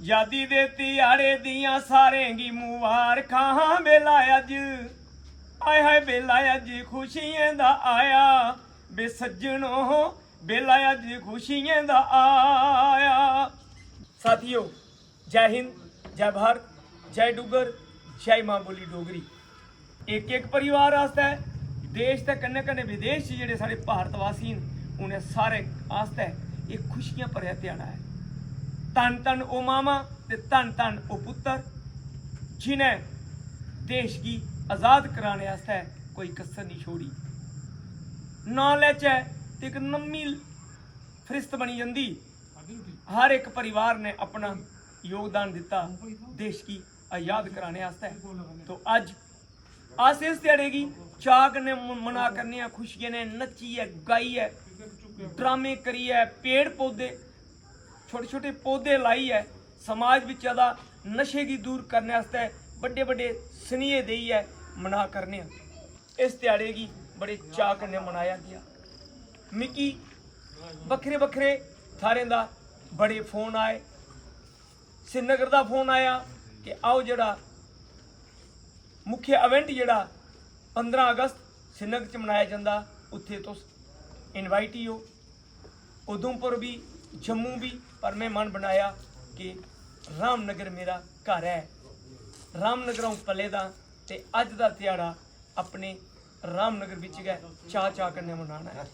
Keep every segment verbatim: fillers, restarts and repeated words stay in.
आजादी दे ध्याड़े दियां सारें गी मुबारखां। बेला अज्ज, आय हाय, बेला अज्ज खुशियें दा आया। बे सज्जनो, बेला अज्ज खुशियें दा आया। साथियो, जय हिंद, जय भारत, जय डुग्गर, जय मां बोली डोगरी। इक इक परिवार आस्तै, देश दे कन्नै कन्नै विदेश च जेह्ड़े साढ़े भारतवासी न, उ'नें सारे आस्तै एह् खुशियां भरेआ ध्याड़ा ऐ। धन धन ओह् मामा ते धन धन ओह् पुत्तर, जि'नें देश गी आजाद कराने आस्तै कोई कसर निं छोड़ी। नां लैचै ते इक नमीं फरिस्त बनी जंदी। हर इक परिवार ने अपना योगदान दित्ता देश गी आजाद कराने आस्तै। तो अज्ज अस इस ध्याड़े गी चाऽ कन्नै म-, मना करने आं, खुशियें नै नच्चियै, गाइयै, ड्रामे करियै, पेड़ पौधे, छोटे छोटे पौधे लाइयै समाज बिच्चा दा नशे गी दूर करने आस्तै बड्डे बड्डे सनेह् देइयै मना करने आं। इस ध्याड़े गी बड़े चाऽ कन्नै मनाया गेआ। मिगी बक्खरे बक्खरे थाह्रें दा बड़े फोन आए। श्रीनगर दा फोन आया कि आओ, जेह्ड़ा मुख्य इवेंट जेह्ड़ा पंदरां अगस्त श्रीनगर च मनाया जंदा, उत्थे तुस इनवाइट ही हो। उधमपुर बी, जम्मू बी, पर में मन बनाया कि रामनगर मेरा घर ऐ, रामनगर अ'ऊं पले दा, ते अज्ज दा ध्याड़ा अपने रामनगर बिच गै चाऽ चाऽ कन्नै मनाना ऐ।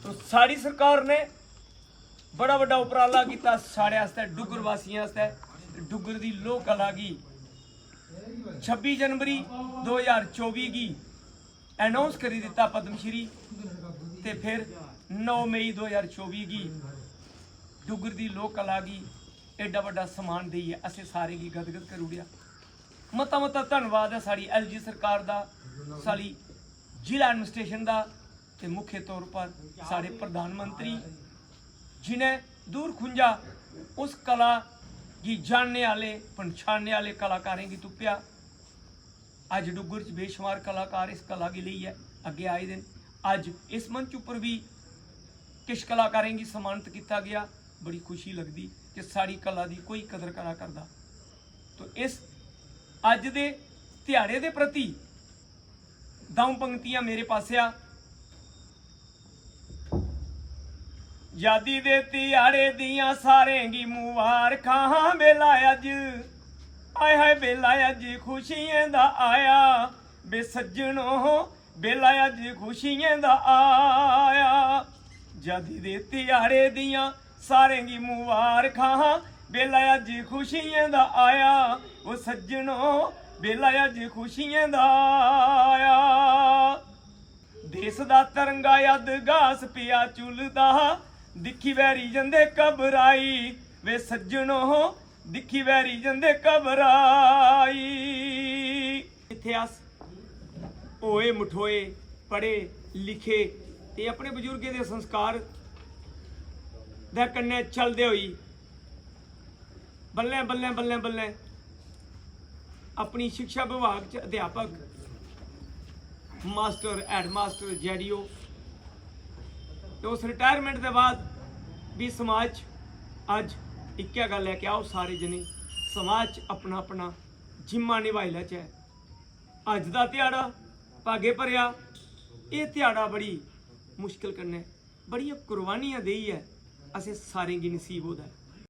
तो साढ़ी सरकार ने बड़ा बड्डा उपराला कीता साढ़े आस्तै, डुग्गर वासियें आस्तै। डुग्गर दी लोक कला गी छब्बी जनवरी दो ज्हार चौबी गी अनाउंस करी दित्ता पद्मश्री, ते फिर नौ मई दो ज्हार चौबी गी डुग्गर दी लोक कला गी एड्डा बड्डा सम्मान देइयै असें सारें गी गदगद करी ओड़ेआ। मता मता धन्नवाद ऐ साढ़ी एलजी सरकार दा, साढ़ी जिला एडमिनिस्ट्रेशन दा, ते मुख्य तौर पर साढ़े प्रधानमंत्री, जिनें दूर खुंजा उस कला गी जानने आह्ले, पन्छानने आह्ले कलाकारें गी तुप्पेआ। अज्ज डुग्गर च बेशुमार कलाकार इस कला गी लेइयै अग्गें आए दे न। अज्ज इस मंच उप्पर बी किश कलाकारें गी सम्मानत कीता गेआ। बड़ी खुशी लगदी कि साढ़ी कला दी कोई कदर करा करदा। तो इस अज्ज दे ध्याड़े दे प्रति द'ऊं पंक्तियां मेरे पासेआ। आजादी दे ध्याड़े दियां सारें गी मुबारखां। बेला अज्ज, आय हाय, बेला अज्ज खुशियें दा आया। बे सज्जनो, बेला अज्ज खुशियें दा आया। आजादी दे ध्याड़े दियां सारें गी मुबारखां। बेला अज्ज खुशियें दा आया, ओ सज्जनो, बेला अज्ज खुशियें दा आया। देश दा तिरंगा अद्ध गास पेआ झुलदा, दिक्खी बैरी जंदे घबराई। वे सज्जनो, दिक्खी बैरी जंदे घबराई। इत्थै अस होए मठोए, पढ़े लिखे ते अपने बजुर्गें दे संस्कार दे कन्नै चलदे होई बल्लें बल्लें बल्लें बल्लें अपनी शिक्षा विभाग च अध्यापक, मास्टर, हेडमास्टर, जेडीओ ते उस रिटायरमेंट दे बाद बी समाज च अज्ज इक्कै गल्ल ऐ कि आओ सारे जने समाज च अपना अपना जिम्मा निभाई लैचै। अज्ज दा ध्याड़ा भागे भरेआ, एह् ध्याड़ा बड़ी मुश्कल कन्नै, बड़ियां कुर्बानियां देइयै असें सारें गी नसीब होदा ऐ।